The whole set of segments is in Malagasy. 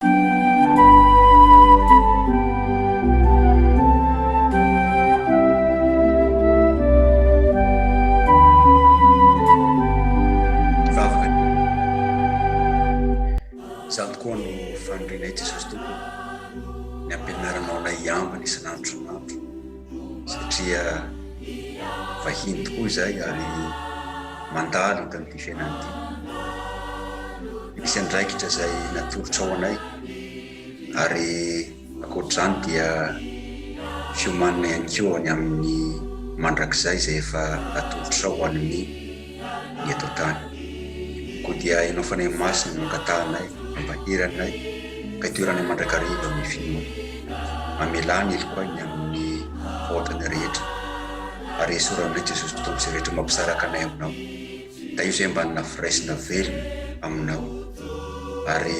Vavaka. Izany tokoa no fanirianay Jesosy Tompo, ny hampianaranao anay hiambina isan'andro isan'andro satria vahiny tokoa izahay ary mandalo eto amin'ity fiainana ity. Misy andraikitra izay natolotrao anay ary ankoatr'izany dia fiomanana ihany koa ny amin'ny mandrakizay izay efa natolotrao ho an'ny ny eto an-tany. Koa dia Ianao Fanahy Masina no angatahanay, mampahery anay, ka itoeranay mandrakariva amin'ny finoana. Mamelà ny helokoay ny amin'ny fahotana rehetra, ary esoranay Jesosy Tompo izay rehetra mampisaraka anay Aminao. Tahio izay mba nafiraisina velona Aminao, ary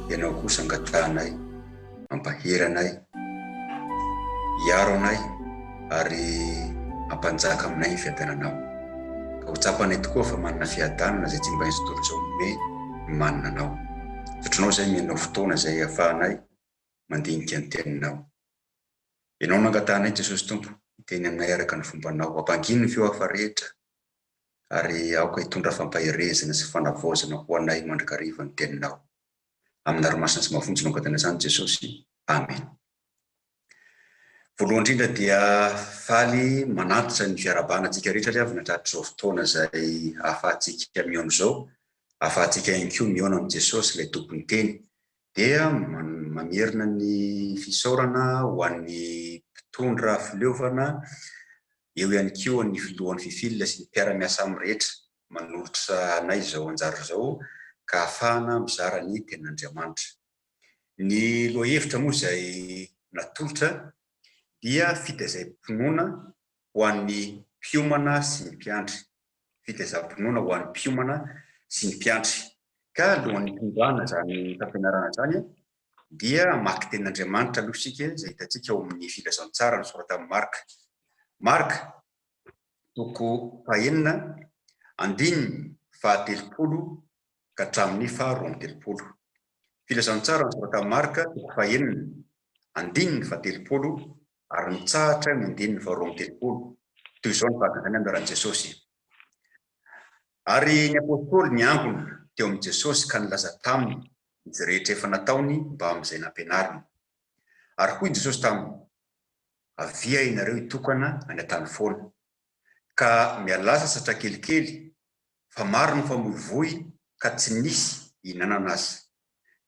Ianao kosa angatahanay, Mampahery anay, hiaro anay ary hampanjaka aminay ny fiadananao. Ka ho tsapanay tokoa fa manana fiadanana izay tsy mba izao tontolo izao omeny ny manana anao. Sotronao izay omenao fotoana izay ahafahanay mandinika ny teninao. Ianao no angatahanay Jesosy Tompo, hiteny aminay araka ny fombanao. Ampangino ny feo hafa rehetra ary aoka hitondra fampaherezana sy fanavaozana ho anay mandrakariva ny teninao. Amin'ny aro masina sy mahavonjy no angatahina izany Jesosy. Amen. Voalohany indrindra dia faly manantitra ny fiarahabana antsika rehetra ry havana tratr'izao fotoana izay ahafahantsika mihaona izao, ahafahantsika ihany koa mihaona amin'i Jesosy ilay Tompon'ny Teny. Dia mamerina ny fisaorana ho an'ny mpitondra fileovana, eo ihany koa ny filohan'ny Fifil sy ny mpiara-miasa aminy rehetra manolotra anay izao anjara izao ka ahafahana mizara ny Tenin'Andriamanitra. Ny lohahevitra moa izay natolotra dia fitaizam-pinoana ho an'ny mpiomana sy ny mpiandry. Fitaizam-pinoana ho an'ny mpiomana sy ny mpiandry. Ka alohan'ny hitondrana izany fampianarana izany dia hamaky Tenin'Andriamanitra aloha isika izay hitantsika ao amin'ny Filazantsara nosoratan'i Marka. Marka toko fahenina, andininy fahatelopolo ka hatramin'ny faharoa amby telopolo. Filazantsara nosoratan'i Marka, toko fahenina, andininy fahatelopolo ary mitsahatra eo amin'ny andininy faharoa amby telopolo. Toy izao ny fahagagana niharan'i Jesosy. Ary ny apostoly niangona teo amin'i Jesosy ka nilaza taminy izay rehetra efa nataony mbamin'izay nampianariny. Ary hoy Jesosy taminy, Avia ianareo hitokana any an-tany foana, ka mialà sasatra kelikely, fa maro ny famoivoy ka tsy nisy hihinanana aza.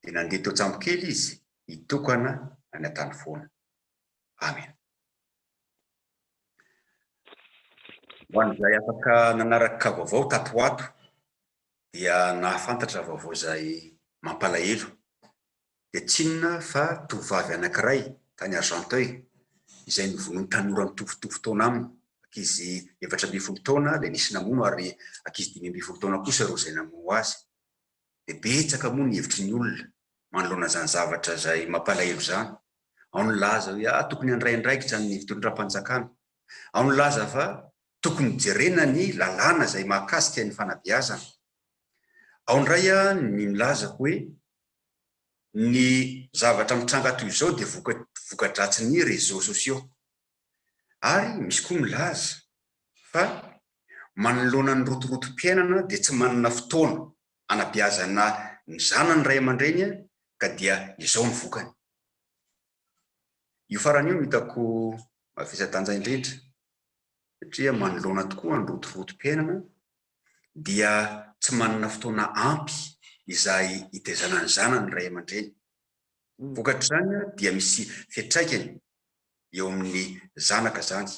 Dia nandeha teo an-tsambokely izy hitokana any an-tany foana. Amena. Ho an'izay afaka nanaraka vaovao tato ho ato dia nahafantatra vaovao izay mampalahelo. Dia tsy inona fa tovovavy anankiray tany Argenteuil izay novonoin'ny tanora mitovitovy taona aminy, ankizy 14 taona ilay nisy namono ary ankizy 15 taona kosa ireo izay namono azy. Dia betsaka moa ny hevitry ny olona manoloana izany zavatra izay mampalahelo izany. Ao ny nilaza hoe ah tokony handray andraikitra ny fitondram-panjakana. Ao ny nilaza fa tokony jerena ny lalàna izay mahakasika ny fanabeazana. Ao indray ny milaza hoe ny zavatra mitranga toy izao dia voka-dratsin'ny réseaux sociaux. Ary misy koa milaza fa manoloana ny rotorotom-piainana dia tsy manana fotoana anabeazana ny zanany ny ray aman-dreny ka dia izao ny vokany. Io farany io no hitako mavesa-danja indrindra satria manoloana tokoa ny rotorotom-piainana dia tsy manana fotoana ampy izay hitaizana ny zanany ny ray aman-dreny. Vokatr'izany dia misy fiantraikany eo amin'ny zanaka izany.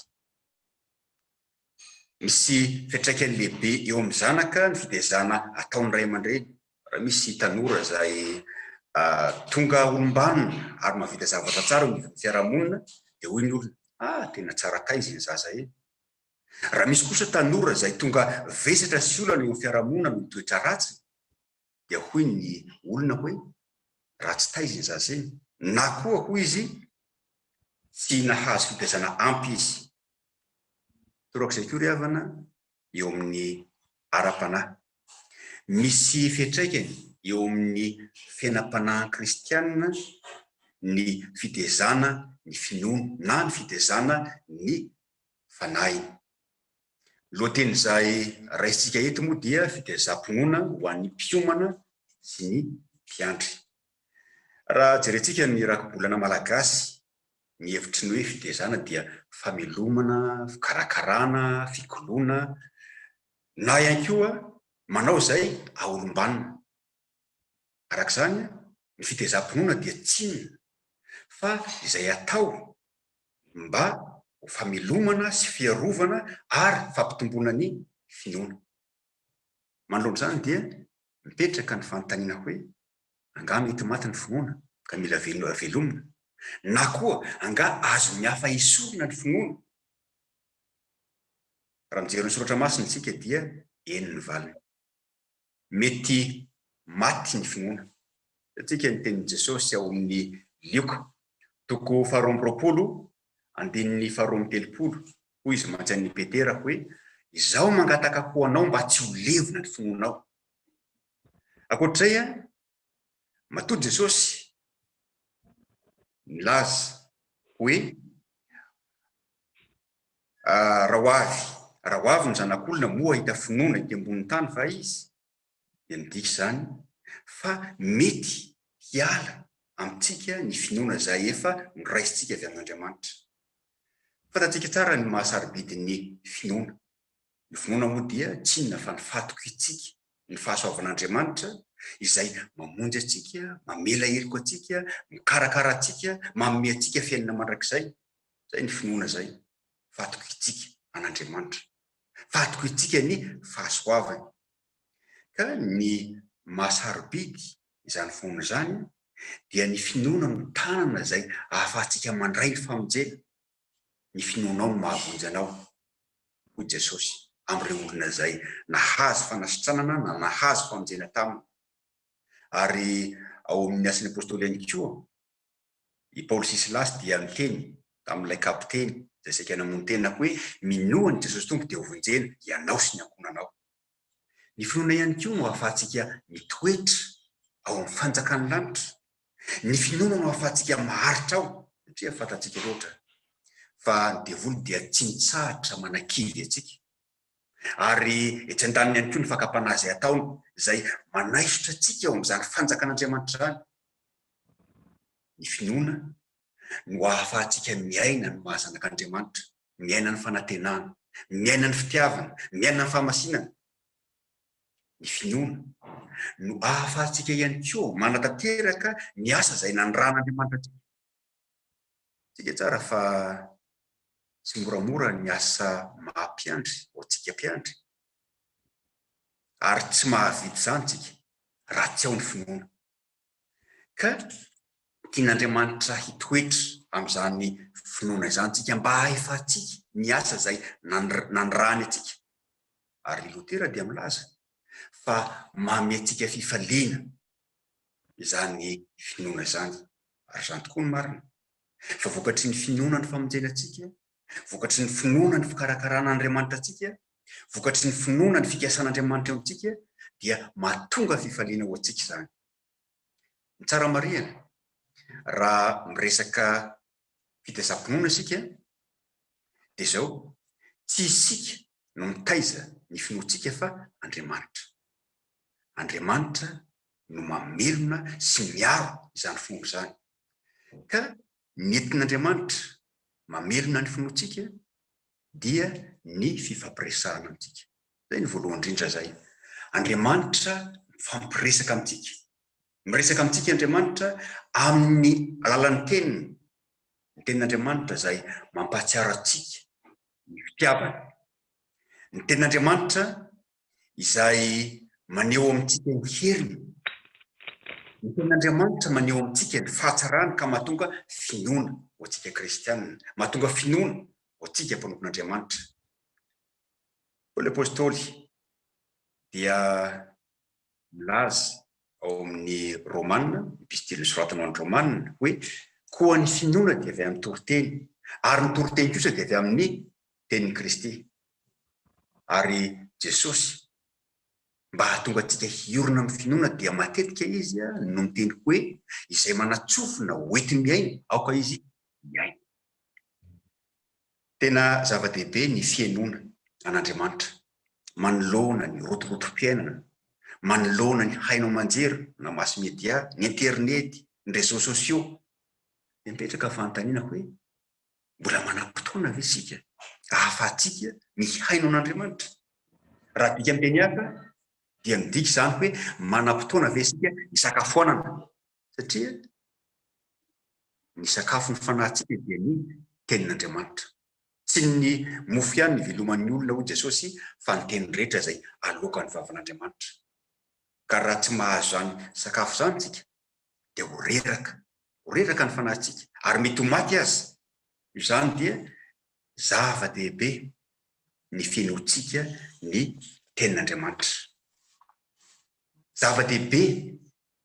Misy fiantraikany lehibe eo amin'ny zanaka ny fitaizana ataon'ny ray aman-dreny. Raha misy tanora izay tonga olom-banona ary mahavita zavatra tsara eo anivon'ny fiarahamonina dia hoy ny olona, ah tena tsara taiza iny zaza iny. Raha misy kosa tanora izay tonga vesatra sy olana eo amin'ny fiarahamonina noho ny toetra ratsiny dia hoy ny olona hoe ratsy taiza iny zaza iny na koa hoy izy tsy nahazo fitaizana ampy izy. Torak'izay koa ry havana eo amin'ny ara-panahy. Misy fiantraikany. eo amin'ny fiainam-panahin'ny kristiana ny fitezana ny finoany na ny fitezana ny fanahiny. Ny lohateny izay raisintsika eto moa dia fitezam-pinoana ho an'ny mpiomana sy ny mpiandry. Raha jerentsika ny rakibolana malagasy, ny hevitry ny hoe fitezana dia famelomana, fikarakarana, fikoloana, na ihany koa manao izay aolom-banona. Araka izany, ny fitezam-pinoana dia tsy inona fa izay atao mba ho famelomana sy fiarovana ary fampitomboana ny finoana. Manoloana izany dia mipetraka ny fanontaniana hoe, angaha mety maty ny finoana ka mila velomina? Na koa angaha azon'ny hafa esorina ny finoana? Raha mijery ny soratra masina isika dia eny ny valiny. Mety maty ny finoana. Hitantsika ny tenin'i Jesosy ao amin'ny Lioka, toko faharoa amby roapolo, andininy faharoa amby telopolo, hoy Izy mantsy an'i Petera hoe, Izaho mangataka ho anao mba tsy ho levona ny finoanao. Ankoatr'izay, matoa Jesosy nilaza hoe, Raha ho avy, raha ho avy ny Zanak'olona, moa hahita finoana ety ambonin'ny tany va Izy? Dia midika izany fa mety hiala amintsika ny finoana izay efa noraisintsika avy amin'Andriamanitra. Fantatsika tsara ny maha-sarobidy ny finoana. Ny finoana moa dia tsy inona fa ny fahatokiantsika ny fahasoavan'Andriamanitra izay mamonjy antsika, mamela heloka antsika, mikarakara antsika, manome antsika fiainana mandrakizay. Izay ny finoana izay, fahatokiantsika an'Andriamanitra, fahatokiantsika ny fahasoavany. Ka ny maha sarobidy izany finoana izany dia ny finoana no tanana izay ahafahantsika mandray ny famonjena, ny finoanao no mahavonjy anao, hoy Jesosy amin'ireo olona izay nahazo fanasitranana na nahazo famonjena taminy. Ary ao amin'ny Asan'ny Apostoly ihany koa, I Paoly sy Silasy dia niteny tamin'ilay kapiteny izay saika namono tena hoe, Minoa an'i Jesosy Tompo dia hovonjena ianao sy ny ankohonanao. Ny finoana ihany koa no ahafahantsika mitoetra ao amin'ny fanjakan'ny lanitra. Ny finoana no ahafahantsika maharitra ao, satria fantatsika loatra fa ny devoly dia tsy mitsahatra manakivy antsika. Ary etsy andaniny ihany koa ny fakam-panahy izay ataony, izay manaisotra antsika ao amin'izany fanjakan'Andriamanitra izany. Ny finoana no ahafahantsika miaina ny maha zanak'Andriamanitra, miaina ny fanantenana, miaina ny fitiavana, miaina ny fahamasinana. Ny finoana no ahafahantsika ihany koa manatanteraka ny asa izay naniran'Andriamanitra antsika. Tsika tsara fa tsy moramora ny asa maha mpiandry ho antsika mpiandry ary tsy mahavita izany tsika raha tsy ao ny finoana. Ka tian'Andriamanitra hitoetra amin'izany finoana izany tsika mba hahefantsika ny asa izay nanirahany antsika. Ary i Lotera dia milaza fa manome antsika fifaliana izany finoana izany. Ary izany tokoa no marina, fa vokatry ny finoana ny famonjena antsika, vokatry ny finoana ny fikarakaran'Andriamanitra antsika, vokatry ny finoana ny fikasan'Andriamanitra eo amintsika, dia mahatonga fifaliana ho antsika izany. Ny tsara marihana, raha miresaka fitaizam-pinoana isika, dia izao, tsy isika no mitaiza ny finoantsika fa Andriamanitra. Andriamanitra no mamelona sy miaro izany finoana izany. Ka ny entin'Andriamanitra mamelona ny finoantsika dia ny fifampiresahana amintsika. Izay no voalohany indrindra izay. Andriamanitra mifampiresaka amintsika. Miresaka amintsika Andriamanitra amin'ny alalan'ny Teniny. Ny Tenin'Andriamanitra izay mampahatsiaro antsika ny fitiavany. Ny Tenin'Andriamanitra izay maneho amintsika ny heriny. Ny Tenin'Andriamanitra maneho amintsika ny fahatsarany ka mahatonga finoana ho antsika kristiana, mahatonga finoana ho antsika mpanompon'Andriamanitra. Paoly Apostoly dia milaza ao amin'ny Romana, epistily nosoratana ho an'ny Romana, hoe koa ny finoana dia avy amin'ny toriteny, ary ny toriteny kosa dia avy amin'ny tenin'i Kristy. Ary Jesosy. Mba hahatonga antsika hiorina amin'ny finoana dia matetika Izy no miteny hoe, Izay manan-tsofina ho enti-mihaino, aoka izy hihaino. Tena zava-dehibe ny fihainoana an'Andriamanitra manoloana ny rotorotom-piainana, manoloana ny haino aman-jery na mass media, ny internety, ny réseaux sociaux. Dia mipetraka ny fanontaniana hoe, Mbola manam-potoana ve isika ahafahantsika mihaino an'Andriamanitra? Raha adika amin'ny teny hafa dia midika izany hoe manam-potoana ve isika hisakafoanana? Satria ny sakafon'ny fanahintsika dia ny Tenin'Andriamanitra. Tsy ny mofo ihany no iveloman'ny olona hoy Jesosy fa ny teny rehetra izay aloakan'ny vavan'Andriamanitra. Ka raha tsy mahazo izany sakafo izany isika dia ho reraka, ho reraka ny fanahintsika ary mety ho maty aza. Izany dia zava-dehibe ny finoantsika ny Tenin'Andriamanitra. Zava-dehibe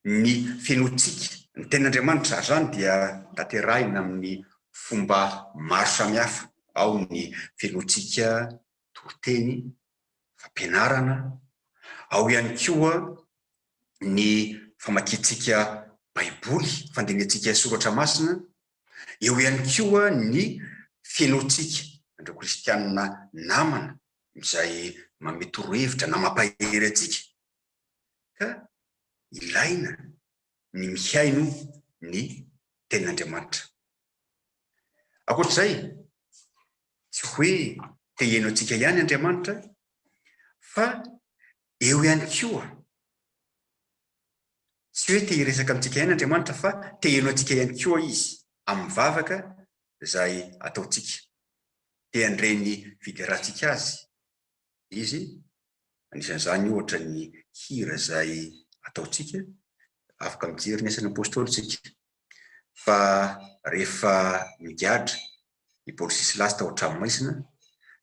ny finoantsika ny Tenin'Andriamanitra ary izany dia tanterahina amin'ny fomba maro samihafa. Ao ny finoantsika toriteny, fampianarana, ao ihany koa ny famakiantsika Baiboly, fandinihantsika Soratra Masina, eo ihany koa ny finoantsika an'ireo kristiana namana izay manome torohevitra na mampahery antsika, ka ilaina ny mihaino ny Tenin'Andriamanitra. Ankoatr'izay, tsy hoe te hihaino antsika ihany Andriamanitra fa Eo ihany koa, tsy hoe te hiresaka amintsika ihany Andriamanitra fa te heno antsika ihany koa Izy amin'ny vavaka izay ataontsika. Te handre ny fiderantsika Azy Izy, anisan'izany ohatra ny hira izay ataontsika, afaka mijery ny Asan'ny Apostoly isika fa rehefa migadra i Paoly sy Silasy tao an-tranomaizina,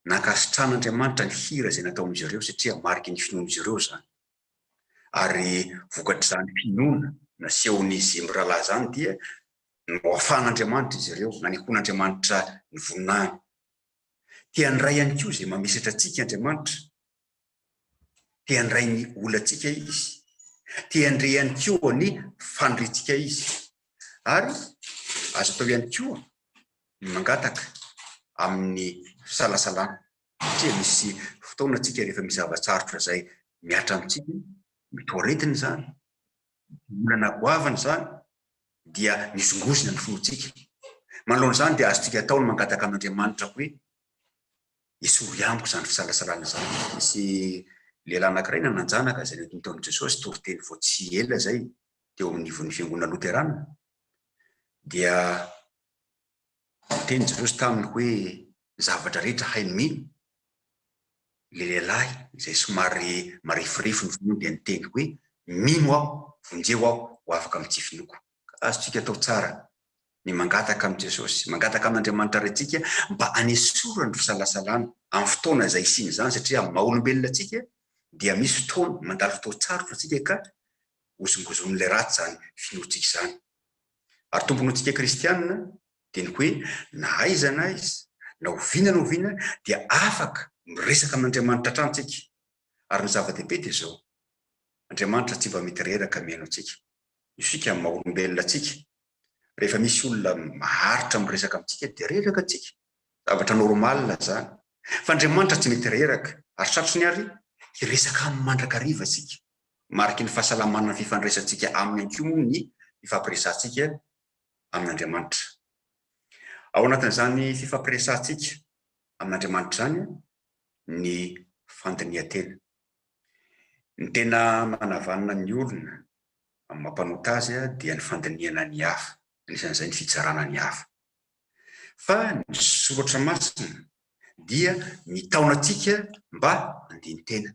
nankasitrahan'Andriamanitra ny hira izay nataon'izy ireo satria mariky ny finoan'izy ireo izany. Ary vokatr'izany finoana nasehon'izy mirahalahy izany dia noafahan'Andriamanitra izy ireo, nanehoan'Andriamanitra ny voninahiny. Te handray ihany koa izay mamesatra antsika Andriamanitra. Te handray ny olantsika Izy. Te handre ihany koa ny faniriantsika Izy. Ary azo atao ihany koa ny mangataka amin'ny fisalasalana, satria misy fotoana tsika rehefa misy zava-tsarotra izay mihatra amintsika, mety ho aretina izany, olana goavana izany, dia mihozongozona ny finoantsika. Manoloana izany dia azontsika atao ny mangataka amin'Andriamanitra hoe, Esory amiko izany fisalasalana izany. Nisy lehilahy anankiray nanan-janaka izay nentiny teo amin'i Jesosy, toriteny vao tsy ela izay teo amin'ny ivon'ny fiangonana loterana, dia niteny Jesosy taminy hoe ny zavatra rehetra hainy mino. Ilay lehilahy izay somary mariforifo ny finoany dia niteny hoe mino aho, vonjeo aho ho afaka amin'ny tsy finoako. Azontsika atao tsara ny mangataka amin'i Jesosy, mangataka amin'Andriamanitra Raintsika mba hanesorany ny fisalasalana amin'ny fotoana izay hisian'izany satria amin'ny maha olombelona antsika dia misy fotoana, mandalo fotoan-tsarotra isika ka hozongozonin'ilay ratsy izany finoantsika izany. Ary tombony ho antsika kristiana dia ny hoe na aiza na aiza, na oviana na oviana dia afaka miresaka amin'Andriamanitra hatrany isika. Ary ny zava-dehibe dia izao, Andriamanitra tsy mba mety reraka mihaino antsika. Isika amin'ny maha olombelona antsika, rehefa misy olona maharitra miresaka amintsika dia reraka tsika. Zavatra normal izany. Fa Andriamanitra tsy mety reraka ary tratriny ary hiresaka aminy mandrakariva isika. Mariky ny fahasalamana ny fifandraisantsika aminy ihany koa moa ny fifampiresahantsika amin'Andriamanitra. Ao anatin'izany fifampiresahantsika amin'Andriamanitra izany ny fandinihan-tena. Ny tena manavanana ny olona amin'ny mampanota azy dia ny fandinihana ny hafa, anisan'izay ny fitsarana ny hafa. Fa ny soratra masina dia mitaona antsika mba handini-tena.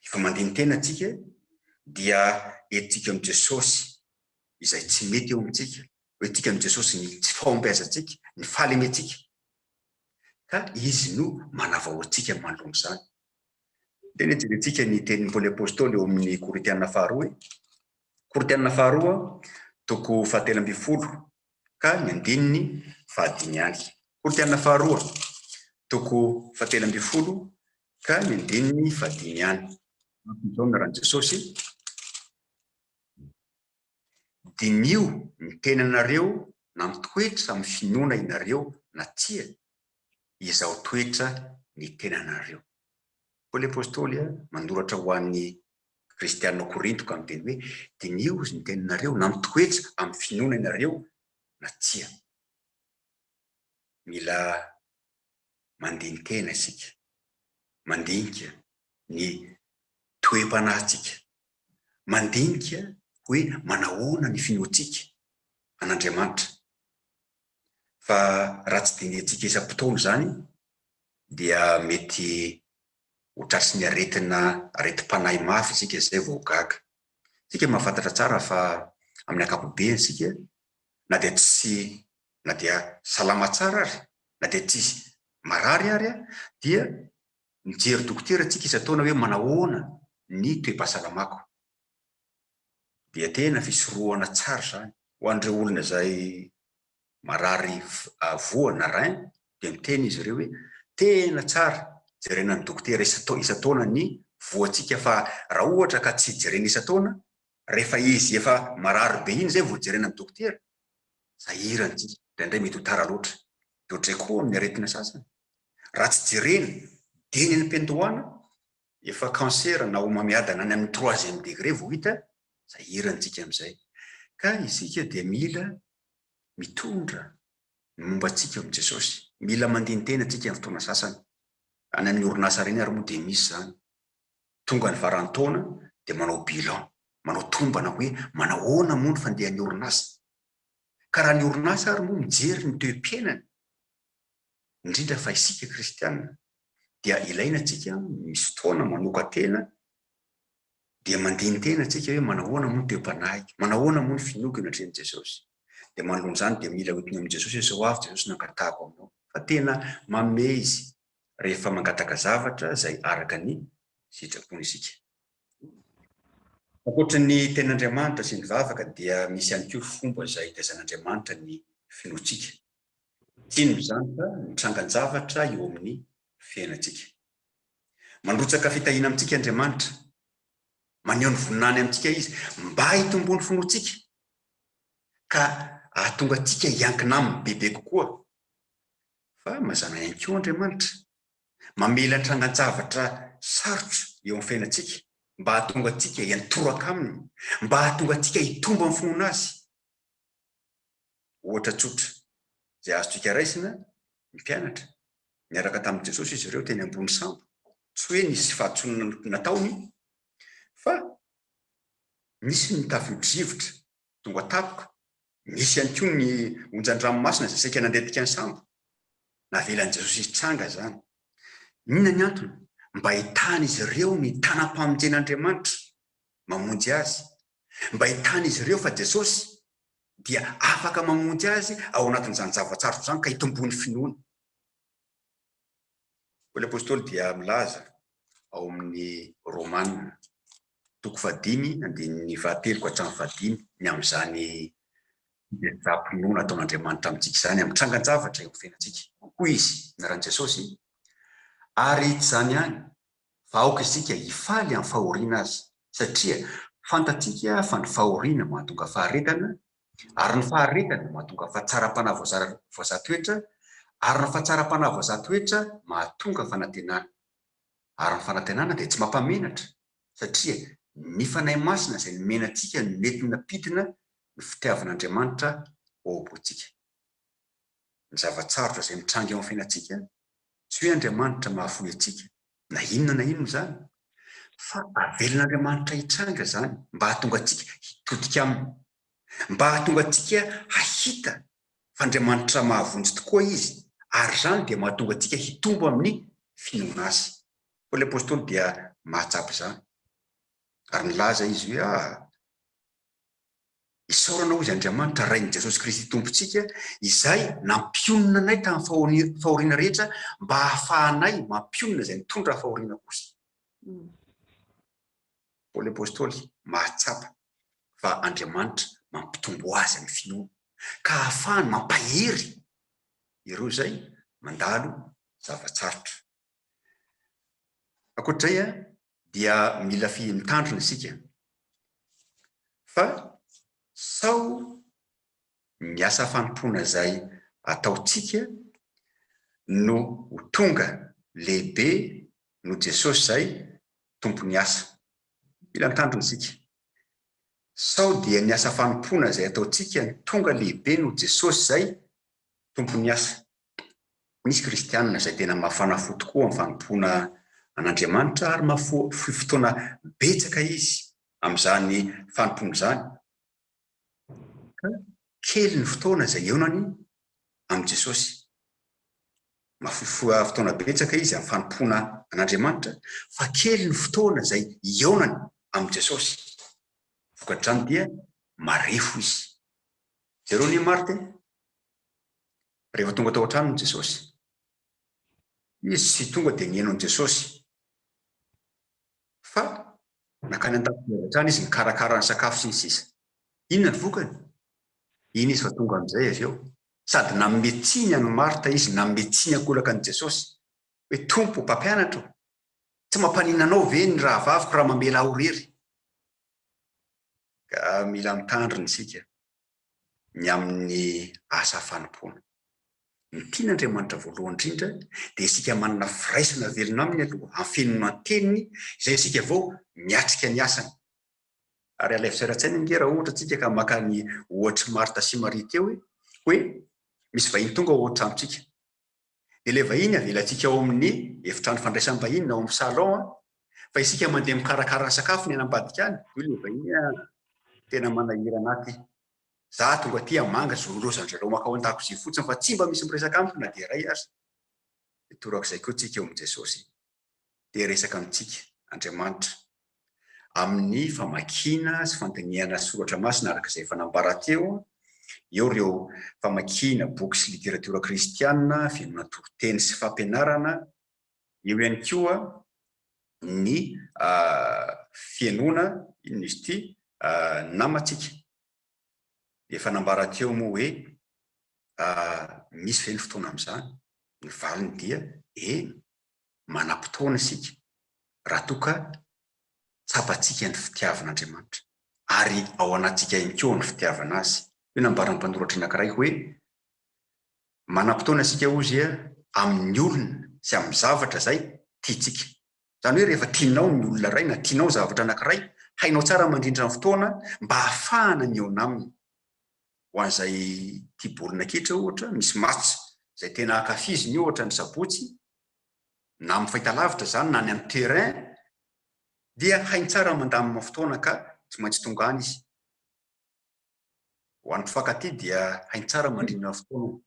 Rehefa mandini-tena isika dia entintsika amin'i Jesosy izay tsy mety eo amintsika, hoentintsika amin'i Jesosy ny tsy fahombiazantsika, ny fahalementsika, ka Izy no manavao antsika manoloana izany. Tena jerentsika ny tenin'i Paoly Apostoly eo amin'ny Korintiana faharoa e. Korintiana faharoa, toko fahatelo ambin'ny folo ka ny andininy fahadimy ihany. Korintiana faharoa, toko fahatelo ambin'ny folo ka ny andininy fahadimy ihany. Izao ny ran'i Jesosy, Diniho ny tenanareo na mitoetra amin'ny finoana ianareo na tsia, izao toetra ny tenanareo. Paoly Apostoly manoratra ho an'ny Kristiana ao Korinto ka miteny hoe, Diniho izy ny tenanareo na mitoetra amin'ny finoana ianareo na tsia. Mila mandini-tena isika, mandinika ny toe-panahintsika, mandinika hoe manahoana ny finoantsika an'Andriamanitra. Fa raha tsy dinihantsika isam-potoana izany dia mety ho tratry ny aretina, aretim-panahy mafy isika izay vao gaga. Isika mahafantatra tsara fa amin'ny ankapobeny isika na dia tsy na dia salama tsara ary, na dia tsisy marary ary dia mijery dokotera tsika isan-taona hoe manahoana ny toe-pahasalamako. Dia tena fisorohana tsara izany. Ho an'ireo olona izay marary voa na rein dia miteny izy ireo hoe tena tsara jerena ny dokotera isan-taona ny voantsika fa raha ohatra ka tsy jerena isan-taona rehefa izy efa marary be iny izay vao jerena ny dokotera, sahirana tsika, indraindray mety ho tara loatra. Dia ohatrizay koa amin'ny aretina sasany. Raha tsy jerena dieny any am-piandohana, efa cancer na homamiadana any amin'ny troisième degré vao hita, sahirana tsika amin'izay. Ka isika dia mila mitondra ny momba antsika eo amin'i Jesosy. Mila mandini-tena tsika amin'ny fotoana sasany. Any amin'ny orinasa ireny ary moa dia misy izany. Tonga ny faran'ny taona dia manao bilan, manao tombana hoe manahoana moa ny fandehan'ny orinasa. Ka raha ny orinasa ary moa mijery ny toe-piainany, indrindra fa isika kristiana, dia ilaina tsika misy fotoana manokan-tena dia mandini-tena tsika hoe manahoana moa ny toe-panahiko, manahoana moa ny finoako eo anatrehan'i Jesosy. Dia manoloana izany dia mila hoentina amin'i Jesosy hoe izao avy Jesosy no angatahako aminao. Fa tena manome Izy rehefa mangataka zavatra izay araka ny sitrapony isika. Ankoatry ny Tenin'Andriamanitra sy ny vavaka dia misy ihany koa fomba izay itaizan'Andriamanitra ny finoantsika. Tsy inona izany fa ny trangan-javatra eo amin'ny fiainantsika. Mandrotsaka fitahiana amintsika Andriamanitra. Maneho ny voninahiny amintsika Izy mba hitomboan'ny finoantsika ka hahatonga antsika hiankina Aminy bebe kokoa. Fa mazàna ihany koa Andriamanitra mamela ny trangan-javatra sarotra eo amin'ny fiainantsika mba hahatonga antsika hiantoraka Aminy, mba hahatonga antsika hitombo amin'ny finoana Azy. Ohatra tsotra izay azontsika raisina, ny mpianatra. Niaraka tamin'i Jesosy izy ireo teny ambony sambo. Tsy hoe nisy fahadisoana nataony, fa nisy ny tafio-drivotra tonga tampoka. Nisy ihany koa ny onjan-dranomasina izay saika nandentika ny sambo. Navelan'i Jesosy hitranga izany. Inona ny antony? Mba hahitan'izy ireo ny tanam-pamonjen'Andriamanitra mamonjy azy. Mba hahitan'izy ireo fa Jesosy dia afaka mamonjy azy ao anatin'izany zava-tsarotra izany ka hitomboan'ny finoany. Paoly Apostoly dia milaza ao amin'ny Romana toko fahadimy andininy fahatelo ka hatramin'ny fahadimy ny amin'izany fibebaham-pinoana ataon'Andriamanitra amintsika izany amin'ny trangan-javatra eo amin'ny fiainantsika. Hoy izy, anaran'i Jesosy, Ary tsy izany ihany, fa aoka isika hifaly amin'ny fahoriana aza, satria fantatsika fa ny fahoriana mahatonga faharetana, ary ny faharetana mahatonga fahatsaram-panahy voazaha-toetra, ary ny fahatsaram-panahy voazaha-toetra mahatonga fanantenana. Ary ny fanantenana dia tsy mampamenatra, satria ny Fanahy Masina izay nomena antsika no nentiny nampidina ny fitiavan'Andriamanitra ao am-pontsika. Ny zava-tsarotra izay mitranga eo amin'ny fiainantsika, tsy hoe Andriamanitra mahafoy antsika, na inona na inona izany, fa avelan'Andriamanitra hitranga izany mba hahatonga antsika hitodika Aminy, mba hahatonga antsika hahita fa Andriamanitra mahavonjy tokoa Izy, ary izany dia mahatonga antsika hitombo amin'ny finoana Azy. Paoly Apostoly dia mahatsapa izany, ary nilaza izy hoe, Ah, Isaorana hozy Andriamanitra Rain'i Jesosy Kristy Tompontsika izay nampionona anay tamin'ny fahoriana rehetra mba hahafahanay mampionona izay nitondra fahoriana kosa. Paoly Apostoly mahatsapa fa Andriamanitra mampitombo azy amin'ny finoana ka hahafahany mampahery ireo izay mandalo zava-tsarotra. Ankoatr'izay, Dia mila fi mitandrina isika fa sao ny asa fanompoana izay ataontsika no ho tonga lehibe noho Jesosy izay Tompon'ny asa. Mila mitandrina isika. Sao dia ny asa fanompoana izay ataontsika no tonga lehibe noho Jesosy izay Tompon'ny asa. Misy kristianina izay tena mafana fo tokoa amin'ny fanompoana an'Andriamanitra ary mahafoy fotoana betsaka izy amin'izany fanompoana izany ka kely ny fotoana izay hihaonany amin'i Jesosy. Mahafoy fotoana betsaka izy amin'ny fanompoana an'Andriamanitra fa kely ny fotoana izay hihaonany amin'i Jesosy. Vokatr'izany dia marefo izy. Jereo anie Marta e! Rehefa tonga tao an-tranony Jesosy. Izy tsy tonga dia nihaino an'i Jesosy. Fa nankany an-dakozia avy hatrany izy nikarakara ny sakafo sy ny sisa. Inona ny vokany? Iny izy fa tonga amin'izay avy eo. Sady nanome tsiny an'i Marta izy, nanome tsiny ankolaka an'i Jesosy. Hoe, Tompo, Mpampianatra ô, tsy mampaninona anao ve ny rahavaviko raha mamela ahy ho irery? Ka mila mitandrina isika. ny amin'ny asa fanompoana. Ny tian'Andriamanitra voalohany indrindra dia isika manana firaisana velona Aminy aloha, amin'ny finoana ny Teniny, izay isika vao miatrika ny asany. Ary alaivo sary an-tsaina ange raha ohatra isika ka maka ny ohatr'i Marta sy Maria teo hoe, hoe misy vahiny tonga ao an-tranontsika. Dia ilay vahiny avelantsika ao amin'ny efitrano fandraisam-bahiny na ao amin'ny salon an, fa isika mandeha mikarakara ny sakafony any ambadika any, hoy ilay vahiny hoe an, tena manahirana ahy ity. Za tonga aty hamanga zorolozan-dry zareo makao an-dakozia fotsiny fa tsy mba misy miresaka amiko na dia iray aza. Dia torak'izay koa tsika eo amin'i Jesosy. Te hiresaka amintsika Andriamanitra amin'ny famakiana sy fandinihana soratra masina araka izay efa nambara teo, eo ireo famakiana boky sy literatiora kristiana, fihainoana toriteny sy fampianarana, eo ihany koa ny fihainoana, inona izy ity, namantsika. Efa nambara teo moa hoe misy ve ny fotoana amin'izany? Ny valiny dia eny. manam-potoana isika raha toa ka tsapantsika ny fitiavan'Andriamanitra ary ao anatintsika ihany koa ny fitiavana Azy. Hoy nambaran'ny mpanoratra anankiray hoe, Manam-potoana isika hozy amin'ny olona sy amin'ny zavatra izay tiantsika. Izany hoe rehefa tianao ny olona iray na tianao ny zavatra anankiray, hainao tsara mandrindra ny fotoana mba hahafahana mihaona aminy. Ho an'izay tia baolina kitra ohatra, misy match izay tena ankafiziny ohatra ny sabotsy, na amin'ny fahitalavitra izany na any amin'ny terrain dia hainy tsara ny mandamina fotoana ka tsy maintsy tonga any izy. Ho an'ny mpifankatia dia hainy tsara ny mandrindra ny fotoanany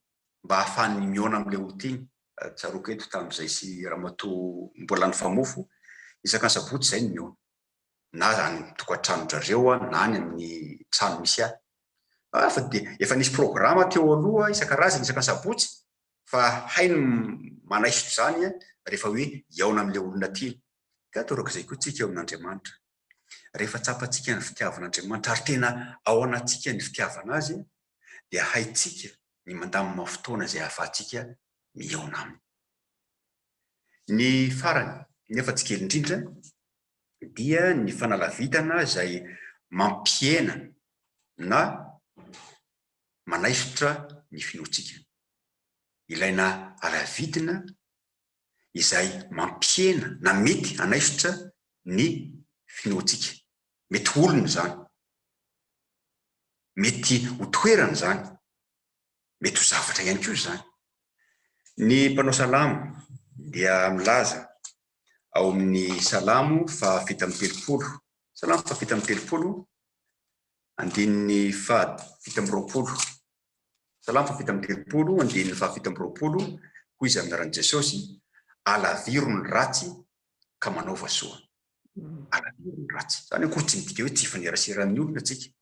mba hahafahany mihaona amin'ilay olon-tiany. Tsaroako eto tamin'izay sy ramatoa mbola nifamofo, isaka ny sabotsy izay no mihaona. Na any amin'ny tokantranon-drareo aho na any amin'ny trano misy ahy. Fa dia efa nisy programa teo aloha isan-karazany isaka ny sabotsy Fa hainy ny manaisotra izany rehefa hoe hihaona amin'ilay olona tiany. Ka torak'izay koa tsika eo amin'Andriamanitra. Rehefa tsapantsika ny fitiavan'Andriamanitra ary tena ao anatintsika ny fitiavana Azy dia haintsika ny mandamina fotoana izay ahafahantsika mihaona Aminy. Ny farany, nefa tsy kely indrindra, dia ny fanalavitana izay mampihena na manaisotra ny finoantsika. Ilaina alavidina izay mampihena na mety hanaisotra ny finoantsika. Mety ho olona izany. Mety ho toerana izany. Mety ho zavatra ihany koa izany. Ny mpanao salamo dia milaza ao amin'ny Salamo faha-37, Salamo faha-37, andininy faha-27. Salamo faha-37, andininy faha-27, hoy izy amin'ny anaran'i Jesosy, Alaviro ny ratsy ka manaova soa. Alaviro ny ratsy. Izany akory tsy midika hoe tsy hifaneraseran'ny olona tsika.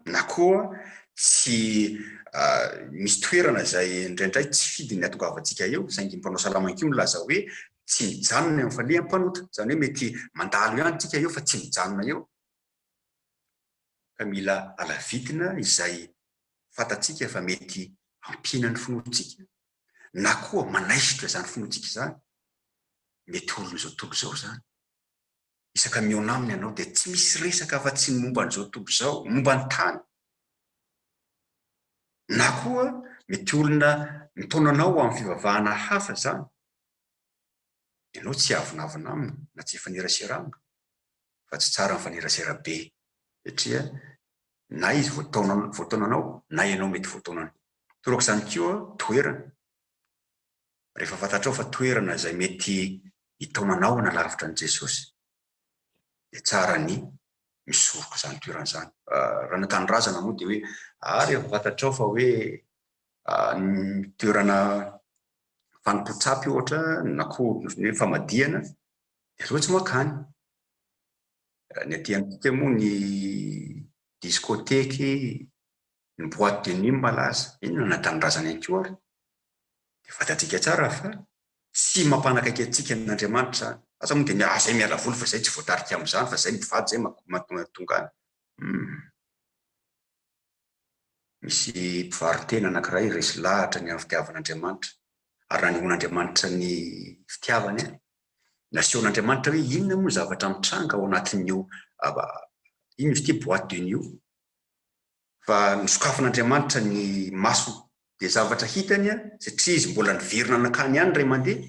Na koa tsy misy toerana izay indraindray tsy fidiny ny hatongavantsika eo, saingy ny mpanao salamo ihany koa milaza hoe tsy mijanona eo amin'ny falehan'ny mpanota. Izany hoe mety mandalo ihany tsika eo fa tsy mijanona eo. Ka mila alavitina izay fantatsika fa mety hampihena ny finoantsika na koa manaisotra izany finoantsika izany. Mety ho olon'izao tontolo izao izany. Isaka mihaona aminy ianao dia tsy misy resaka afa-tsy ny momba an'izao tontolo izao, momba ny tany. Na koa mety olona mitaona anao ho amin'ny fivavahana hafa izany. Ianao tsy hiavonavona aminy na tsy hifanerasera aminy fa tsy tsara mifanerasera be satria na izy voataona voataonanao na ianao mety voataonany. Torak'izany koa toerana. Rehefa fantatrao fa toerana izay mety hitaonanao hanalavitra an'i Jesosy dia tsara ny misoroka izany toerana izany. Raha ny an-tanindrazana moa dia hoe ah rehefa fantatrao fa hoe ny toerana fanompoan-tsampy ohatra na koa ny hoe famadihana dia aleo tsy mankany. Ny aty amintsika moa ny discothèque, ny boite de nuit malaza, inona na tanindrazana ihany koa ary dia fantatsika tsara fa tsy mampanakaiky antsika an'Andriamanitra izany. Asa moa dia ah zay miala voly fa zay tsy voatarika amin'izany fa zay mivady zay mahatonga any. Hum. Misy mpivaro-tena anankiray resy lahatra ny amin'ny fitiavan'Andriamanitra ary nanehoan'Andriamanitra ny fitiavany, nasehon'Andriamanitra hoe inona moa ny zavatra mitranga ao anatin'io inona izy ity boite de nuit io fa nosokafin'Andriamanitra ny masony dia zavatra hitany satria izy mbola niverina nankany ihany indray mandeha,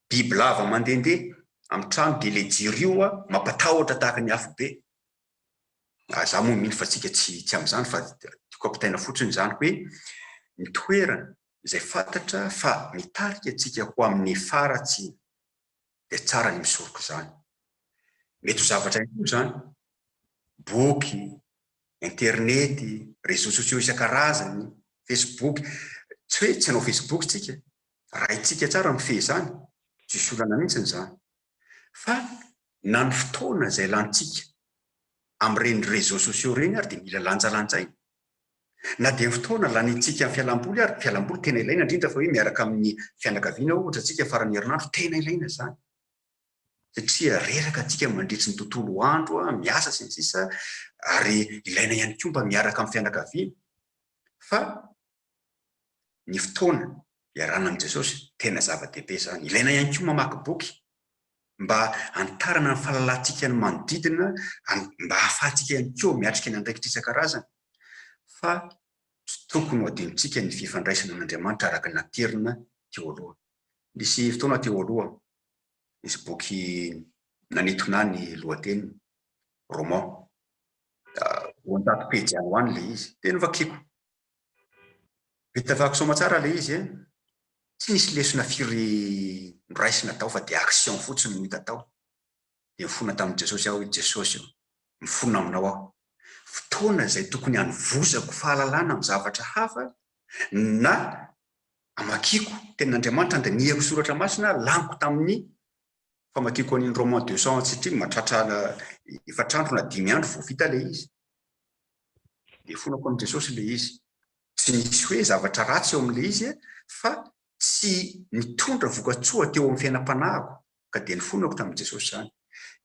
bibilava mandehandeha amin'ny trano dia ilay jiro io mampatahotra tahaka ny afobe. Ah, za moa mino fa tsika tsy tsy amin'izany fa tiako ampitaina fotsiny izany hoe ny toerana izay fantatra fa mitarika antsika ho amin'ny faharatsiana dia tsara ny misoroka izany. Mety ho zavatra ihany koa izany, boky, internet, réseaux sociaux isan-karazany, facebook, tsy hoe tsy hanao facebook tsika, raha haintsika tsara mifehy izany, tsisy olana mihitsy izany. Fa na ny fotoana izay lanintsika amin'ireny réseaux sociaux ireny ary dia mila lanjalanjaina. Na dia ny fotoana lanintsika amin'ny fialamboly ary, fialamboly tena ilaina indrindra fa hoe miaraka amin'ny fianakaviana ohatra tsika faran'ny herinandro, tena ilaina izany. Satria reraka antsika mandritry ny tontolo andro, miasa sy ny sisa, ary ilaina ihany koa mba miaraka amin'ny fianakaviana. Fa ny fotoana iarahana amin'i Jesosy, tena zava-dehibe izany. Ilaina ihany koa mamaky boky mba hanitarana ny fahalalantsika ny manodidina, mba hahafahantsika ihany koa miatrika ny andraikitra isan-karazany. Fa tsy tokony ho adinontsika ny fifandraisana amin'Andriamanitra araka ny naterina teo aloha. Nisy fotoana teo aloha, nisy boky nanintona ahy ny lohateniny, roman, 200 pejy any ho any ilay izy, dia novakiko. Vita vaky soamatsara ilay izy eh. Tsy nisy lesona firy noraisina tao fa dia action fotsiny no hita tao. Dia nifona tamin'i Jesosy aho hoe Jesosy ô, mifona aminao aho. Fotoana izay tokony hanovozako fahalalana amin'ny zavatra hafa na hamakiako tenin'Andriamanitra, handinihako soratra masina, laniko tamin'ny famakiako an'iny roman 200 satria mahatratra efatr'andro na dimy andro vao vita ilay izy. Nifonako amin'i Jesosy ilay izy. Tsy nisy hoe zavatra ratsy eo amin'ilay izy fa tsy nitondra vokatsoa teo amin'ny fiainam-panahiko ka dia nifonako tamin'i Jesosy izany.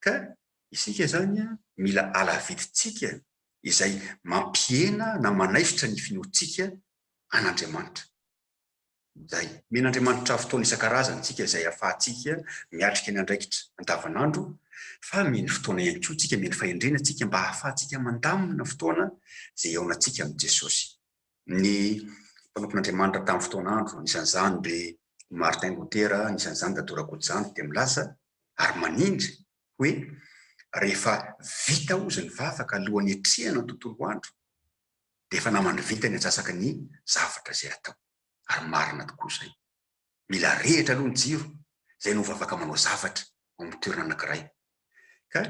Ka isika izany mila alavidintsika izay mampihena na manaisotra ny finoantsika an'Andriamanitra. Izay. Omen'Andriamanitra fotoana isan-karazany isika izay ahafahantsika miatrika ny andraikitra andavanandro, fa mino fotoana ihany koa isika, mino fahendrena isika mba ahafahantsika mandamina fotoana izay hihaonantsika amin'i Jesosy. Ny mpanompon'Andriamanitra tamin'ny fotoan'andro, anisan'izany ry Martin Lotera, anisan'izany Dado Rakotojanto dia milaza ary manindry hoe rehefa vita hozy ny vavaka alohan'ny hiatrehana ny tontolo andro dia efa naman'ny vita ny antsasaky ny zavatra izay atao. Ary marina tokoa izay. Mila arehitra aloha ny jiro, izay no vavaka manao zavatra ao amin'ny toerana anankiray. Ka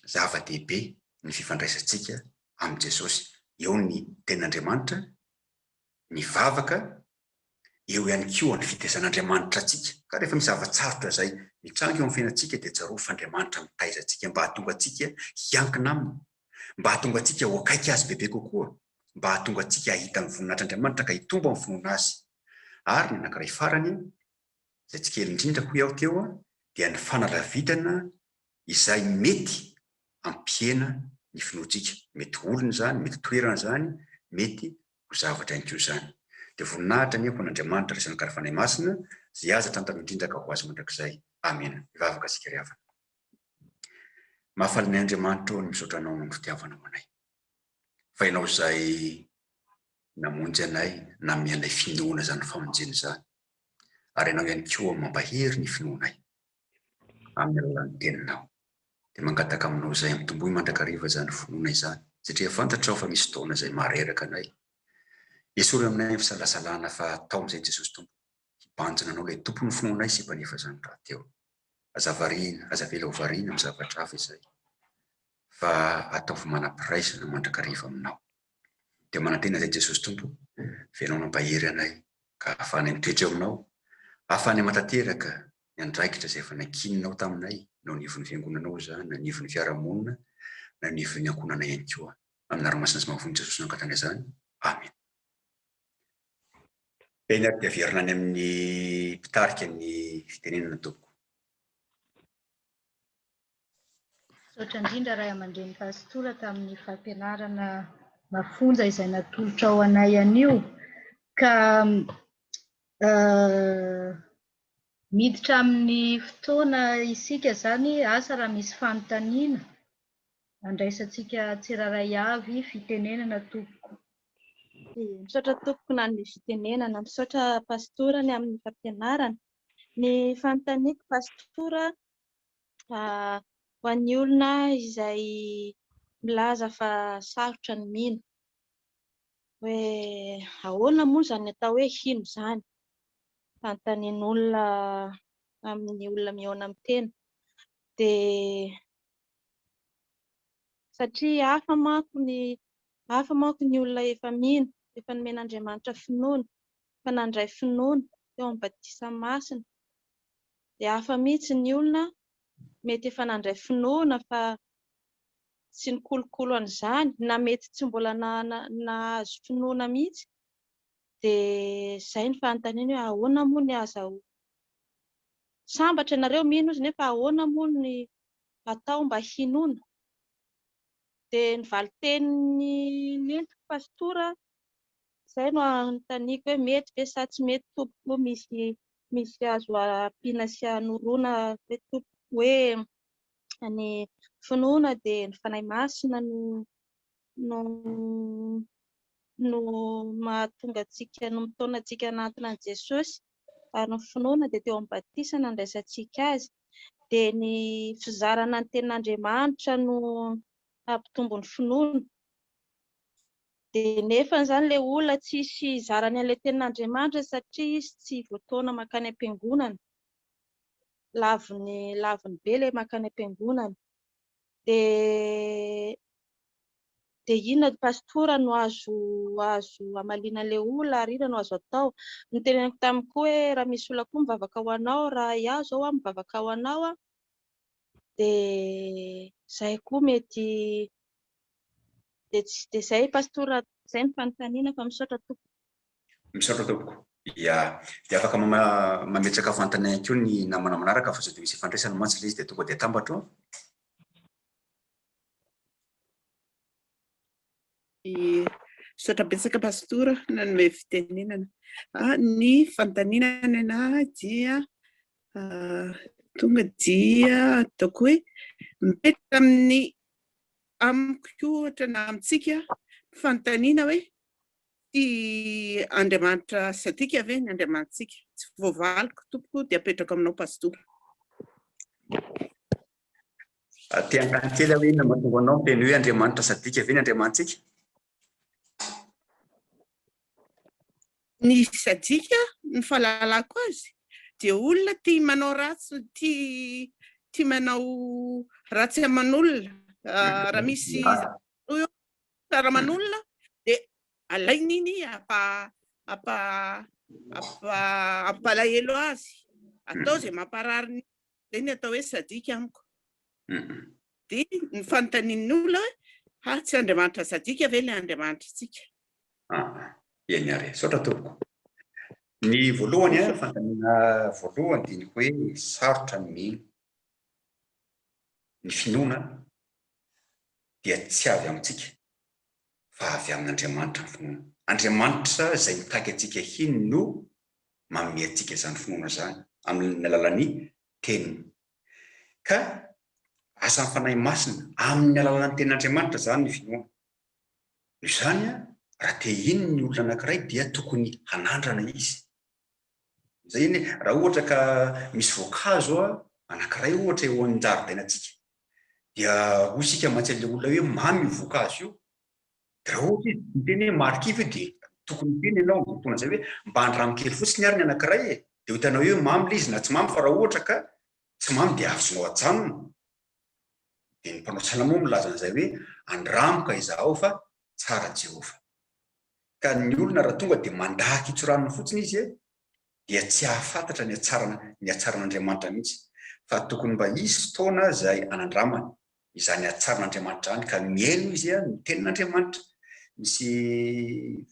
zava-dehibe ny fifandraisantsika amin'i Jesosy. Eo ny Tenin'Andriamanitra, ny vavaka, eo ihany koa ny fitaizan'Andriamanitra antsika. Ka rehefa misy zava-tsarotra izay mitranga eo amin'ny fiainantsika dia tsarovy fa Andriamanitra mitaiza antsika mba hahatonga antsika hiankina Aminy. Mba hahatonga antsika ho akaiky Azy bebe kokoa, mba hahatonga antsika hahita ny voninahitr'Andriamanitra ka hitombo amin'ny finoana Azy. Ary ny anankiray farany, izay tsy kely indrindra hoy aho teo, dia ny fanalavidana izay mety hampihena ny finoantsika. Mety ho olona izany, mety toerana izany, mety ho zavatra ihany koa izany. Dia voninahitra anie ho an'Andriamanitra Ray Zanaka ary Fanahy Masina, izay aza trantana indrindra ka ho Azy mandrakizay. Amena. Hivavaka isika ry havana. Mahafaly anay Andriamanitra ô ny misaotra Anao noho ny fitiavanao anay. Fa Ianao izay namonjy anay, nanome anay finoana izany famonjena izany. Ary Ianao ihany koa mampahery ny finoanay amin'ny alalan'ny Teninao. Dia mangataka Aminao izay ampitomboy mandrakariva izany finoana izany, satria fantatrao fa misy fotoana izay mahareraka anay. Esory aminay ny fisalasalana fa atao amin'izay Jesosy Tompo. Hibanjina Anao ilay Tompon'ny finoanay sy Mpanefa izany rahateo. Aza variana, aza avela ho variana amin'ny zavatra hafa izay, fa ataovy manam-piraisana mandrakariva Aminao. Dia manantena izay Jesosy Tompo, fa Ianao nampahery anay, ka ahafahanay mitoetra eo Aminao, ahafahanay matanteraka ny andraikitra izay efa nankininao taminay, na eo anivon'ny Fiangonanao izany, na anivon'ny fiarahamonina, na anivon'ny ankohonanay ihany koa. Amin'ny anarana masina sy mahavonjy Jesosy no angatahana izany. Amena. Eny ary dia averina any amin'ny mpitarika ny fitenenana tompoko. Misaotra indrindra Ray aman-dreny Pastora tamin'ny fampianarana mafonja izay natolotrao anay anio ka miditra amin'ny fotoana isika izany asa raha misy fanontaniana andraisantsika tsirairay avy fitenenana tompoko. Misaotra tompoko nanome fitenenana, misaotra Pastora ny amin'ny fampianarana. Ny fanontaniako Pastora ho an'ny olona izay milaza fa sarotra ny mino, hoe ahoana moa izany atao hoe hino izany? Fanontanian'olona amin'ny olona mihaona amin'ny tena. Dia satria hafa manko ny hafa manko ny olona efa mino, efa nomen'Andriamanitra finoana, efa nandray finoana teo amin'ny batisa masina. Dia hafa mihitsy ny olona mety efa nandray finoana fa tsy nikolokolo an'izany na mety tsy mbola nahazo finoana mihitsy. Dia izay ny fanontaniana hoe ahoana moa ny ahazahoana sambatra ianareo mino izy nefa ahoana moa ny atao mba hinoana? Dia ny valin-teny nentiko pastora, izay no anontaniako hoe mety ve sa tsy mety tompoko, misy misy azo ampiana sy anoroana ve tompoko hoe ny finoana dia ny Fanahy Masina no no no mahatonga antsika, no mitaona antsika hanantona an'i Jesosy ary ny finoana dia teo amin'ny batisa nandraisantsika azy. Dia ny fizarana ny tenin'Andriamanitra no hampitombo ny finoana. Dia nefa izany ilay olona tsisy hizarany an'ilay tenin'Andriamanitra satria izy tsy voataona mankany am-piangonana. Laviny laviny be ilay mankany am-piangonana. Dia dia inona pastora no azo azo hamaliana an'ilay olona ary inona no azo atao? Noteneniko taminy koa hoe raha misy olona koa mivavaka ho anao, raha iaho izao aho mivavaka ho anao an, dia izay koa mety dia tsy dia izay pastora, izay ny fanontaniana fa misaotra tompoko. Misaotra tompoko. Ya, dia afaka mametraka fanontaniana ihany koa ny namana manaraka fa sao dia misy ifandraisany mantsy ilay izy dia tonga dia atambatra ao. Misaotra betsaka Pastora nanome fitenenana. Ny fanontaniana nenaha dia tonga dia ataoko hoe mipetraka amin'ny amiko koa ohatra na amintsika ny fanontaniana hoe tsy Andriamanitra sadika ve ny Andriamanitsika? Tsy voavaliko tompoko dia apetrako aminao Pastora. Te hanontany kely aho hoe inona no mahatonga anao miteny hoe Andriamanitra sadika ve ny Andriamanitsika? Ny sadika, ny fahalalako azy, dia olona tia manao ratsy, tia tia manao ratsy aman'olona. Raha misy tsara aman'olona dia alainy iny ampa ampa ampa ampalahelo azy, atao izay mamparary ny Izay ny atao hoe sadika amiko. Dia ny fanontanian'ny olona hoe, ha tsy Andriamanitra sadika ve ilay Andriamanitritsika? Aa, eny ary e. Misaotra tompoko. Ny voalohany an, fanontaniana voalohany dia ny hoe sarotra ny mino. Ny finoana dia tsy avy amintsika fa avy amin'Andriamanitra ny finoana. Andriamanitra izay mitaky antsika hino no manome antsika izany finoana izany amin'ny alalan'ny. Teniny. Ka asan'ny Fanahy Masina amin'ny alalan'ny Tenin'Andriamanitra izany ny finoana. Noho izany, raha te hino ny olona anankiray dia tokony hanandrana izy. Izay anie, raha ohatra ka misy voankazo anankiray ohatra eo an-jaridainantsika, dia hoy isika mantsy an'ilay olona hoe mamy io voankazo io, dia raha ohatra izy miteny hoe marikivy io dia tokony hiteny ianao amin'izay fotoana izay hoe mba andramo kely fotsiny ary ny anankiray e, dia ho hitanao hoe mamy ilay izy na tsy mamy fa raha ohatra ka tsy mamy dia azonao ajanona. Dia ny mpanao salamo milaza an'izay hoe andramo ka izahao fa tsara Jehovah. Ka ny olona raha tonga dia mandà kitsoranony fotsiny izy dia tsy hahafantatra ny hatsarana ny hatsaran'Andriamanitra mihitsy fa tokony mba hisy fotoana izay hanandramany izany hatsaran'Andriamanitra izany ka mihaino izy ny tenin'Andriamanitra. Misy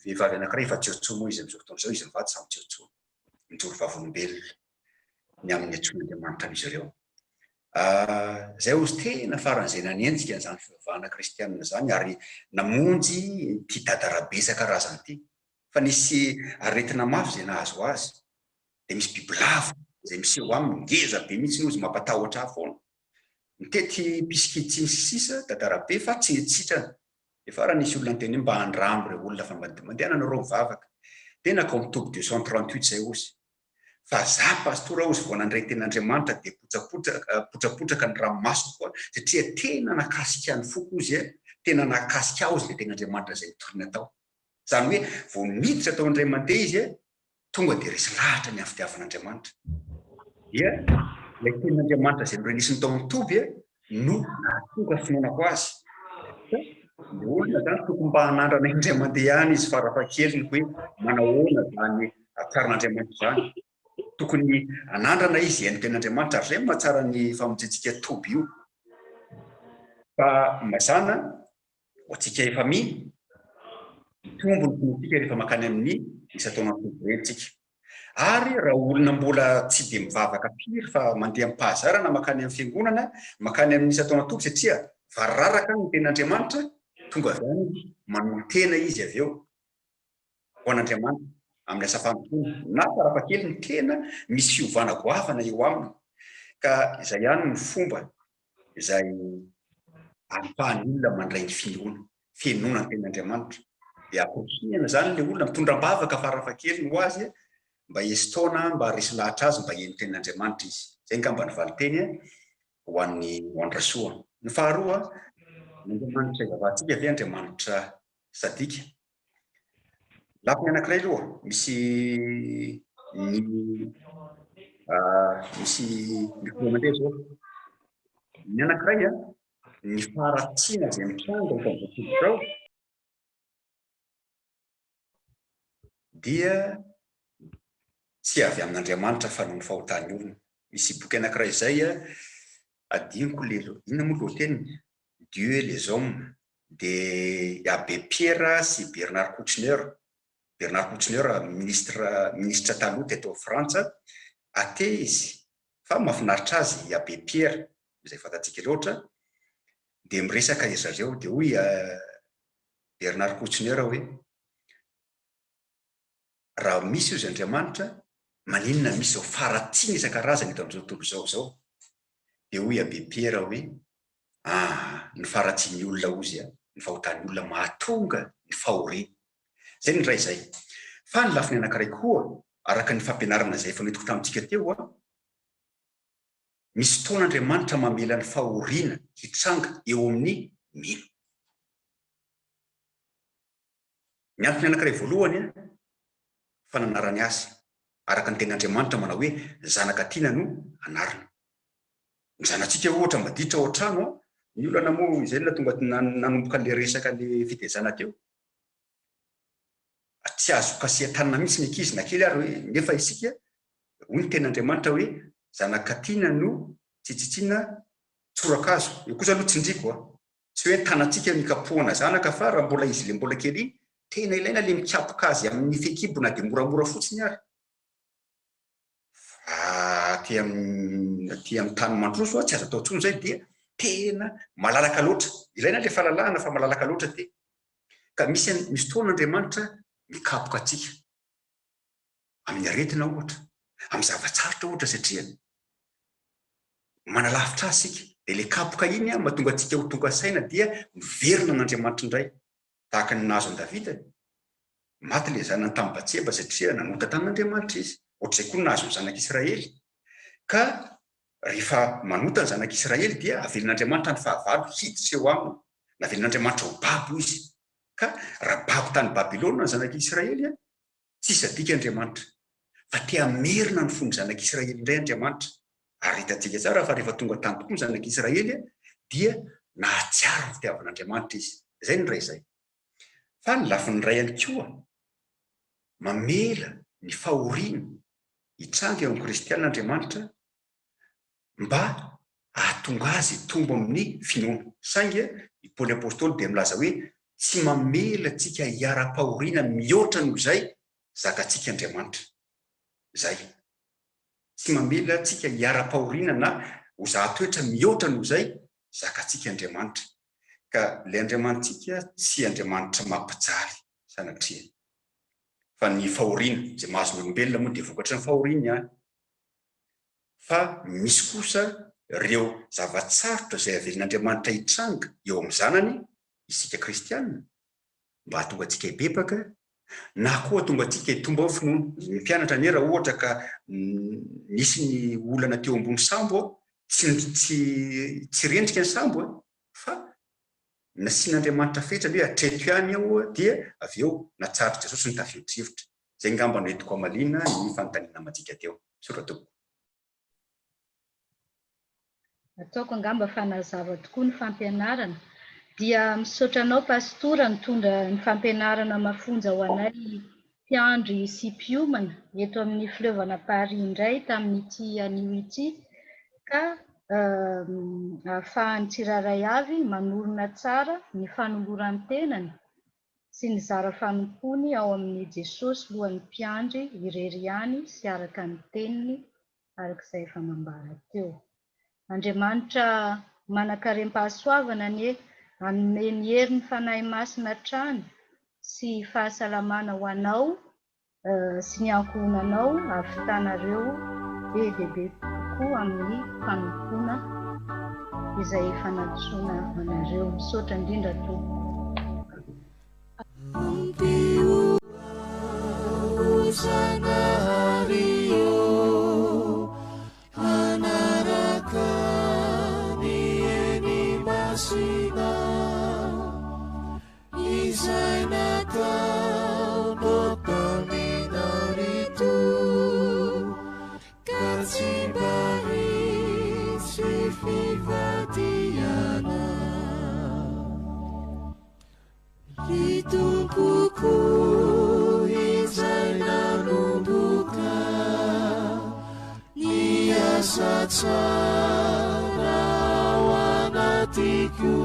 vehivavy anankiray efa Jeotsoa moa izy amin'izao fotoana izao, izy mivady samy Jeotsoa, mijoro vavolombelona ny amin'ny antsoin'Andriamanitra amin'izy ireo. Izay hozy tena faran'izay nanenjika an'izany fivavahana kristianina izany ary namonjy ity dada Rabe isan-karazany ity. Fa nisy aretina mafy izay nahazo azy. Dia misy bibilava izay miseho aminy, ngeza be mihitsy hozy, mampatahotra ahy foana. Nitety mpisikitsy sy ny sisa dada Rabe fa tsy nisitrana. Dia farany nisy olona niteny hoe mba andramo ireo olona fa mba mandehana nareo mivavaka. Dia nankao amin'ny toby 238 izay hozy. Fa za pastora ozy vao nandray tenin'Andriamanitra dia potrapotraka potrapotraka ny ranomasoko koa satria tena nakasika ny foko ozy e, tena nakasika ahy ozy le tenin'Andriamanitra izay nitoriana tao. Izany hoe vao niditra tao indray mandeha izy e, tonga dia resy lahatra ny amin'ny fitiavan'Andriamanitra. Dia ilay tenin'Andriamanitra izay norenesiny tao amin'ny toby e, no nahatonga finoana ho azy. Fa ny olona zany tokony mba hanandrana indray mandeha ihany izy farafahakeliny hoe manahoana izany hatsaran'Andriamanitra izany. Tokony hanandrana izy hihaino tenin'Andriamanitra ary izay no mahatsara ny famonjentsika toby io. Fa mazàna ho antsika efa mino, mitombo ny finoantsika rehefa mankany amin'ny isan-taonan'ny toby ireny tsika. Ary raha olona mbola tsy dia mivavaka firy fa mandeha amim-pahazarana mankany amin'ny fiangonana, mankany amin'ny isan-taona-toby satria variraraka ny tenin'Andriamanitra, tonga avy any izy, manolo-tena izy avy eo ho an'Andriamanitra amin'ny asa fanompoana, na farafahakeliny tena misy fiovana goavana eo aminy. Ka izay ihany no fomba izay ahafahan'ny olona mandray ny finoana, finoana ny tenin'Andriamanitra. Dia ampirisihana izany ilay olona, mitondra am-bavaka farafahakeliny ho azy, mba hisintaona, mba haharesy lahatra azy, mba hino tenin'Andriamanitra izy. Izay angamba ny valinteny ho an'ny ho an'i Rasoa. Ny faharoa, ny Andriamanitra ivavahantsika ve Andriamanitra sadika? Lafiny anankiray aloha, misy ny misy micro mandeha zao. Ny anankiray a, ny faharatsiana izay mitranga eto amin'izao tontolo izao dia tsy avy amin'Andriamanitra fa noho ny fahotan'ny olona. Misy boky anankiray izay a, adinoko le, inona moa lohateniny? Dieu et les hommes dia Abbé Pierre sy Bernard Kouchner, Bernard Kouchner ministre minisitra taloha teto Frantsa, athée izy fa mahafinaritra azy i Abbé Pierre izay fantatsika loatra, dia miresaka ry zareo dia hoy Bernard Kouchner hoe raha misy ozy Andriamanitra maninona misy izao faharatsiana isan-karazany eto amin'izao tontolo izao izao? Dia hoy Abbé Pierre hoe Aa, ny faharatsian'ny olona ozy a, ny fahotan'ny olona mahatonga ny fahoriana. Izay ny iray izay. Fa ny lafiny anankiray koa, araka ny fampianarana izay efa nentiko tamintsika teo a, misy fotoana Andriamanitra mamela ny fahoriana hitranga eo amin'ny mino. Ny antony anankiray voalohany a, fananarany azy, araka ny tenin'Andriamanitra manao hoe zanaka tiana no anarina. Ny zanatsika ohatra maditra ao an-trano an, ny olana moa izay no nahatonga nanomboka an'ilay resaka le fitezana teo, tsy azo kasihan-tanana mihitsy ny ankizy na kely ary hoe nefa isika hoy ny tenin'Andriamanitra hoe zanaka tiana no tsitsitsiana tsorakazo, io kosa aloha tsindriko an, tsy hoe ny tanantsika no ikapohana zanaka fa raha mbola izy le mbola kely iny, tena ilaina le mikapoka azy amin'ny fehikibo na dia moramora fotsiny ary. Fa aty amin'ny aty amin'ny tany mandroso tsy azo atao intsony izay dia tena malalaka loatra. Ilaina ilay fahalalahana fa malalaka loatra aty. Ka misy misy fotoana Andriamanitra mikapoka antsika. Amin'ny aretina ohatra, amin'ny zava-tsarotra ohatra satria. Manalavitra azy isika. Dia ilay kapoka iny mahatonga antsika ho tonga saina dia miverina amin'Andriamanitra indray. Tahaka ny nahazo an'i Davida. Maty ilay zanany tamin'i Batseba satria nanota tamin'Andriamanitra izy. Ohatr'izay koa ny nahazo ny zanak'Israely. Ka rehefa manota ny zanak'Israely dia avelin'Andriamanitra ny fahavalo hiditra eo aminy. Navelin'Andriamanitra ho babo izy. Ka raha babo tany Babylona ny zanak'Israely, tsy sadika Andriamanitra. Fa te hamerina ny fon'ny zanak'Israely indray Andriamanitra. Ary hitantsika tsara fa rehefa tonga tany tokoa ny zanak'Israely dia nahatsiaro ny fitiavan'Andriamanitra izy. Izay ny iray izay. Fa ny lafiny iray ihany koa, mamela ny fahoriana hitranga eo amin'ny kristiana Andriamanitra mba hahatonga azy hitombo amin'ny finoana. Saingy i Paoly Apostoly dia milaza hoe tsy mamela antsika hiharam-pahoriana mihoatra noho izay zakantsika Andriamanitra. Izay. Tsy mamela antsika hiharam-pahoriana na ho zahan-toetra mihoatra noho izay zakantsika Andriamanitra. Ka ilay Andriamanitsika tsy Andriamanitra mampijaly sanatria. Fa ny fahoriana izay mahazo ny olombelona moa dia vokatry ny fahoriany ihany. Fa misy kosa ireo zava-tsarotra izay avelin'Andriamanitra hitranga eo amin'ny zanany, isika kristiana, mba hahatonga antsika hibebaka na koa hahatonga antsika hitombo amin'ny finoana. Ny mpianatra anie raha ohatra ka nisy ny olana teo ambony sambo, tsy tsy tsy rendrika ny sambo e, fa nasian'Andriamanitra fetrany hoe hatreto ihany aho dia avy eo natsahatr'i Jesosy ny tafio-drivotra. Izay angamba no entiko hamaliana ny fanontaniana majika teo. Misaotra tompoko. Ataoko angamba fa nazava tokoa ny fampianarana. Dia misaotra anao Pastora nitondra ny fampianarana mafonja ho anay mpiandry sy mpiomana eto amin'ny fileovana Paris indray tamin'ity anio ity ka ahafahan'ny tsirairay avy manorina tsara ny fanoloran-tenany sy ny zara fanompoany ao amin'i Jesosy Lohan'ny Mpiandry irery ihany sy araka ny Teniny araka izay efa nambara teo. Andriamanitra manankarem-pahasoavana anie hanome ny herin'ny Fanahy Masina hatrany sy fahasalamana ho anao sy ny ankohonanao hahavitanareo be dia be kokoa amin'ny fanompoana izay efa nantsoina anareo. Misaotra indrindra tompoko. Ampio aho Zagnahary ô, hanaraka ny eny masina. Izay nataonao taminao ry Tompo, ka tsy mba hisy fivadihana. Ry Tompoko izay nanomboka ny asa tsara ao anatiko.